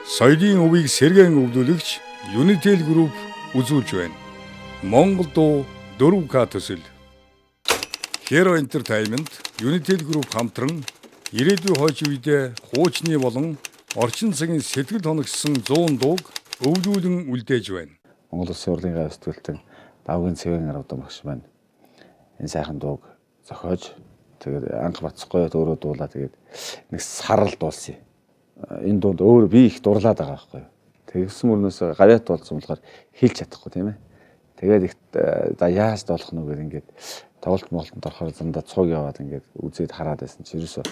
Соёлын өвийг сэргээн өвлүүлэгч Unitel Group үзүүлж байна. Монгол дуу 4К төсөл. Hero Entertainment, Unitel Group хамтран ирээдүйн хойч үедээ хуучны болон орчин цагийн сэтгэл хоногссон 100 дууг өвлүүлэн үлдээж байна. Монгол Улсын урлагийн гай сэтгүүлтэн Давгийн Цэвэн арвдан багш маань энэ сайхан дууг зохиож, тэгээд анх Бацгүй өөрөө дуулаа, тэгээд нэг сарал дуулсан. Энэ дуунд өөр би их дурлаад байгаа байхгүй юу. Тэгсэн мөрнөөс гавьяат болсон болохоор хэлж чадахгүй, тийм ээ. Тэгээд их за яаж дуулах нь вэ ингээд тоглолт молтонд орохоор зандаа цуг яваад ингээд үзээд хараад байсан чи ерөөсөө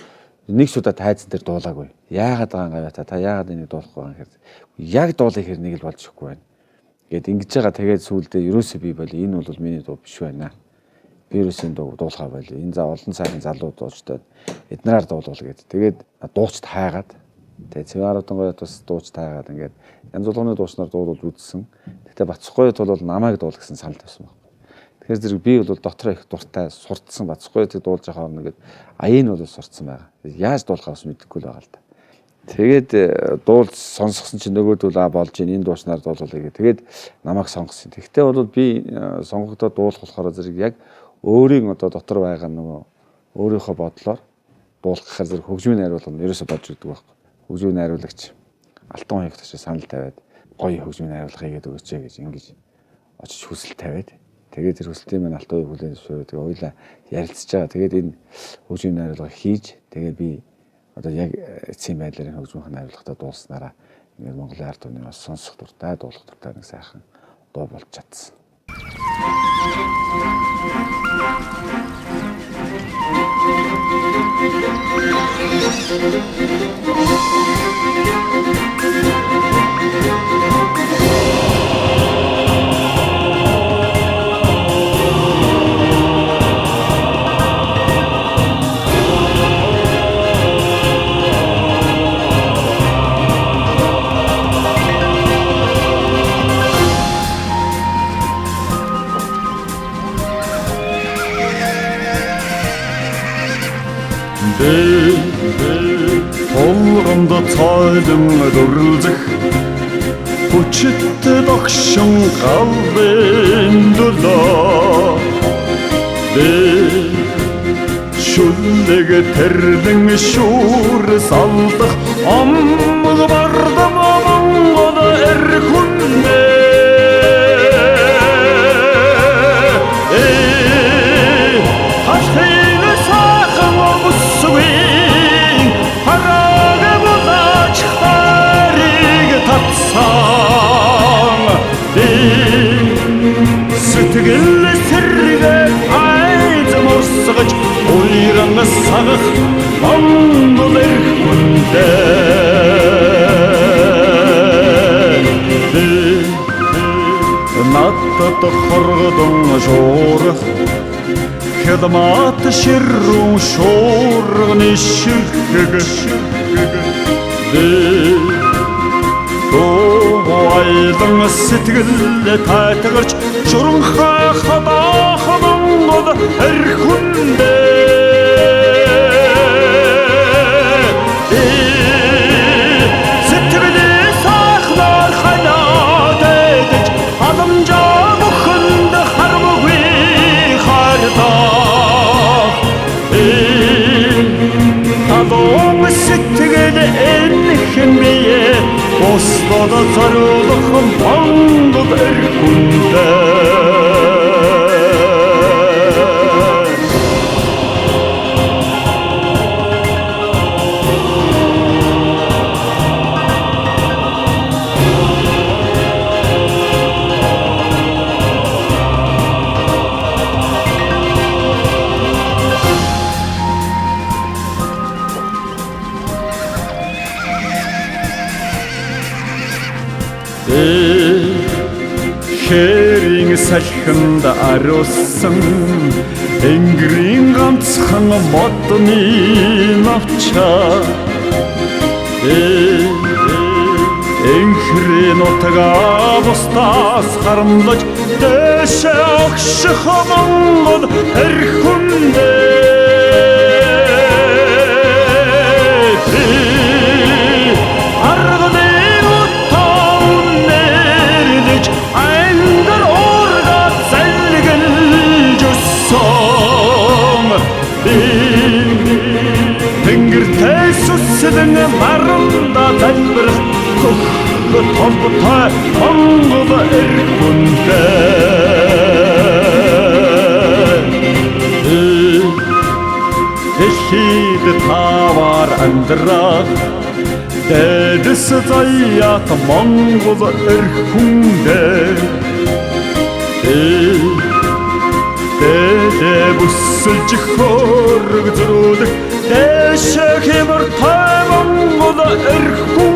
нэг ч удаа тайзан дээр дуулаагүй. Яагаад байгаа гавьяата та яагаад энийг дуулахгүй байгаа гэхээр яг дуулах хэр нэг л болж өгөхгүй байна. Гэт ингэж байгаа, тэгээд сүүлдээ ерөөсөө би болий, энэ бол миний дуу биш байна. Би ерөөсөө энэ дуу дуулахаа болий. Энэ за олон сайхан залуу дуучтай эднэрээр дуулуул гэд. Тэгээд дуучид хайгаад, тэгээд Цэвэн арвдан гоёд бас дуучид хайгаад ингээд янз болгоны дуучнаар дуулуул үзсэн. Гэхдээ Бацгүй тул бол намайг дуул гэсэн санал тавьсан байхгүй. Тэгэхээр зэрэг би бол дотроо их дуртай суртсан Бацгүй дуулж байгаа юм ингээд аян бол суртсан байгаа. Яаж дуулахаа бас мэдэхгүй л байгаа л да. Тэгээд дуулж сонсгосон чинь нөгөөдөл а болж ийн энэ дуучнаар дуулуулъя гэх. Тэгээд намайг сонгосон. Тэгэхдээ бол би сонгогдоод дуулах болохоор зэрэг яг өөрийн одоо дотор байгаа нөгөө өөрийнхөө бодлоор дуулах гэхээр зэрэг хөгжмийн найруулга нь ерөөсө болж өгдөг байхгүй. Хөгжмийн найруулагч Алтан хоёрт очиж санал тавиад гоё хөгжмийн найруулга хийгээд өгөөч гэж ингэж очиж хүсэл тавиад, тэгээд тэр хүсэлтийн маань Алтан хоёрыг хүлээн зөвшөөрөө, тэгээд хоёулаа ярилцж байгаа. Тэгээд энэ хөгжмийн найруулга хийж, тэгээд би одоо яг эцсийн байдлаар энэ хөгжмийн найруулгатай дуулснараа ингээд Монголын ард түмний бас сонсох дуртай, дуулах дуртай нэг сайхан дуу болж чадсан. Тулгамд цойлон дүрлзэх хүчит догшин галын дөлөө би шүлэг тэрлэн шүүр салдах омг бардам Монгол эр хүндээ. Сэтгэл сэргээ айз мурсгаж уйран сагах Монгол эр хүндээ. Надад хоргодон шуурах хядмат ширрун шуурганы ширхэг Айлан сэтгэл тайтгарч шуранхай хадаах Монгол эр хүндээ. Сэтгэл сахнаар ханаад эдэж халамжаа бүхэнд харамгүй хайрлах. Талуун сэтгэл энхэн бие бусдад зориулах Монгол эр хүндээ. Хэрийн салхинд ариусан энгэрийн ганцхан модны навчаа энхрийн нутгаа бусдаас харамлаж дээшээ огших Монгол эр хүндээ. Арганы Үндэслэн наранда залбирах хөх толботой Монгол эр хүндээ. Дэлхийд таваар амьдрах дэдэс заяат Монгол эр хүндээ. Дээдэ бүсэлж хөрөг зөрүүлэх дээшээ хэмэртэй Монгол эр хүндээ.